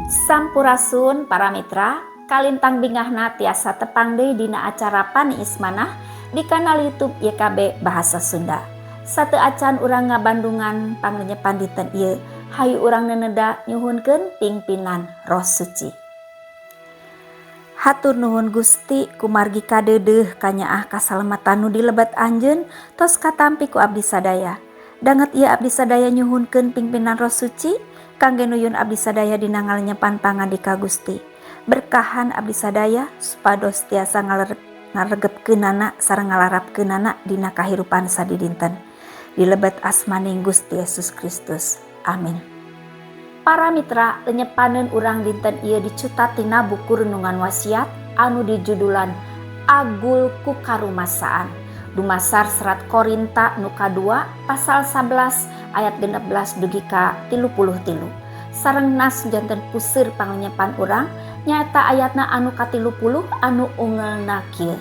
Sampurasun, para mitra. Kalintang bingahna tiasa tepang deui dina acara Paniis Manah di kanal YouTube YKB Bahasa Sunda. Sateuacan urang ngabandungan panglenyepan dinten ieu, hayu urang neneda nyuhunkeun pingpinan Roh Suci. Hatur nuhun, Gusti, kumargi kadeudeuh kanyaah kasalamatan nu di lebet Anjeun tos katampi ku abdi sadaya. Danget ieu abdi sadaya nyuhunkeun pingpinan Roh Suci kangge nuyun abdi sadaya dina ngalenyepan pangandika Gusti. Berkahan abdi sadaya supados tiasa ngaregepkeunana sareng ngalarapkeunana dina kahirupan sadidinten. Di lebet asmaning Gusti Yesus Kristus. Amin. Para mitra, lenyepaneun urang dinten ieu dicutat tina buku Renungan Wasiat anu dijudulan Agul ku Karumasaan. Dumasar Serat Korinta nu kadua pasal 11 ayat 16 dugi ka 33. Sareng nas janten puseur panglenyepan urang nyaeta ayatna anu ka-30 anu ungelna kieu.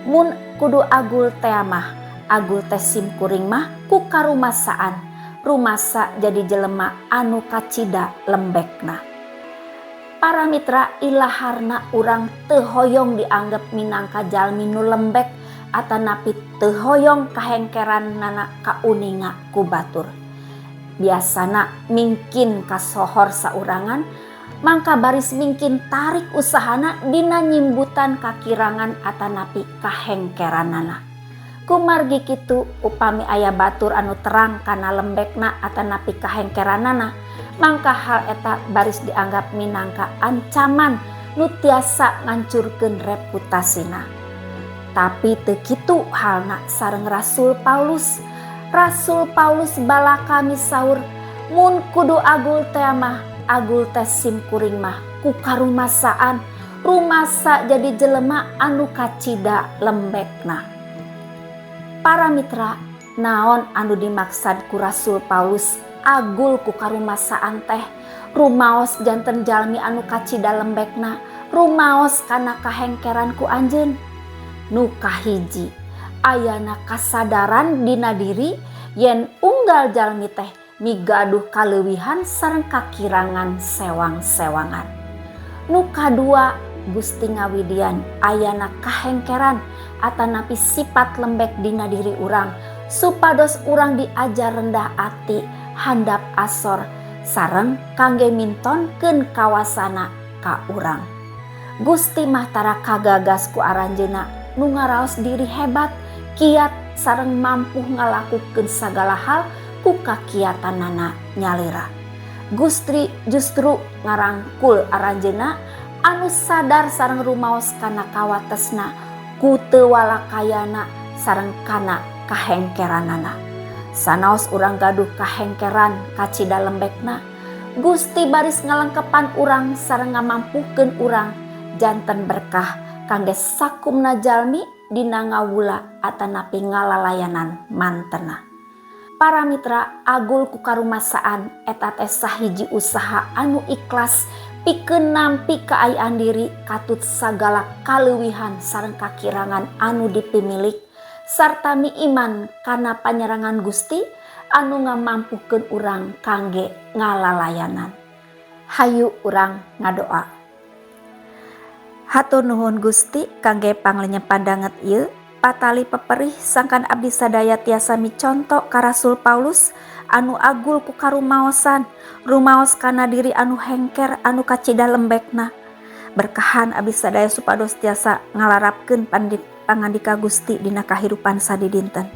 Mun kudu agul tea mah, agul teh simkuring mah ku karumasaan, rumasa jadi jelema anu kacida lembekna. Para mitra, ilaharna urang teu hoyong dianggap minangka jalmi nu lembek atanapi teu hoyong kahengkeranana kauninga ku batur. Biasana mingkin kasohor saurangan, mangka baris mingkin tarik usahana dina nyimbutan kakirangan atanapi kahengkeranana. Kumargi kitu, upami aya batur anu terang kana lembekna atanapi kahengkeranana, mangka hal eta baris dianggap minangka ancaman nu tiasa ngancurkeun reputasina. Tapi teu kitu halna sareng Rasul Paulus. Rasul Paulus balaka misaur, "Mun kudu agul teh mah, agul teh simkuring mah ku karumasaan, rumasa jadi jelema anu kacida lembekna." Para mitra, naon anu dimaksad ku Rasul Paulus agul ku karumasaan teh, rumaos janten jalmi anu kacida lembekna, rumaos kana kahengkeran ku Anjeun? Nu kahiji, ayana kasadaran dina diri yen unggal jalmi teh migaduh kaleuwihan sareng kakirangan sewang-sewangan. Nu kadua, Gusti ngawidian ayana kahengkeran atanapi sifat lembek dina diri urang supados urang diajar rendah ati, handap asor, sareng kangge mintonkeun kawasana ka urang. Gusti mah tara kagagas ku aranjeuna nu ngaraos diri hebat, kiat, sareng mampu ngalakukeun sagala hal ku kakiatanana nyalira. Gusti justru ngarangkul aranjeuna anu sadar sareng rumaos kana kawatesna, ku teu walakayana, sareng kana kahengkeranana. Sanaos urang gaduh kahengkeran, kacida lembekna, Gusti baris ngalengkepan urang sareng ngamampukeun urang janten berkah kangge sakumna jalmi dina ngawula atanapi ngalalayanan mantena. Para mitra, agul ku karumasaan eta teh sahiji usaha anu ikhlas pikeun nampi kaayaan diri katut sagala kaleuwihan sareng kakirangan anu dipimilik, sarta miiman kana panyerangan Gusti anu ngamampukeun urang kangge ngalalayanan. Hayu urang ngadoa. Hatur nuhun, Gusti, kangge panglenyepan danget ieu. Patali peperih sangkan abdi sadaya tiasa miconto ka Rasul Paulus anu agul ku karumaosan, rumaos kana diri anu hengker, anu kacida lembekna. Berkahan abdi sadaya supados tiasa ngalarapkeun pangandika Gusti dina kahirupan sadidinten.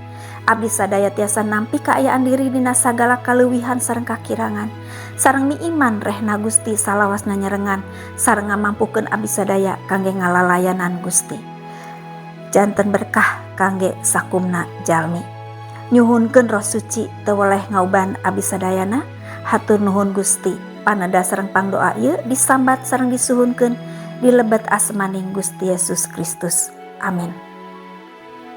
Abdi sadaya tiasa nampi kaayaan diri dina sagala kaleuwihan sareng kakirangan, sareng miiman rehna Gusti salawasna nyerengan sareng ngamampukeun abdi sadaya kangge ngalalayanan Gusti, janten berkah kangge sakumna jalmi. Nyuhunkeun Roh Suci teu weleh ngauban abdi sadayana. Hatur nuhun, Gusti. Paneda sareng pangdoa ieu disambat sareng disuhunkeun di lebet asmaning Gusti Yesus Kristus. Amin.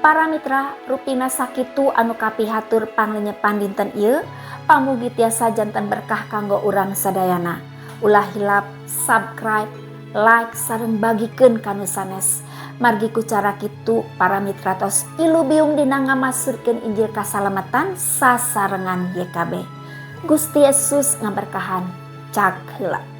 Para mitra, rupina sakitu anu kapihatur panglenyepan dinten ieu. Pamugi tiasa janten berkah kanggo urang sadayana. Ulah hilap subscribe, like, sareng bagikeun ka nu sanes. Margi ku cara kitu para mitra tos ilubiung dina ngamasurkeun Injil kasalamatan sasarengan YKB. Gusti Yesus ngaberkahan. Cag heula.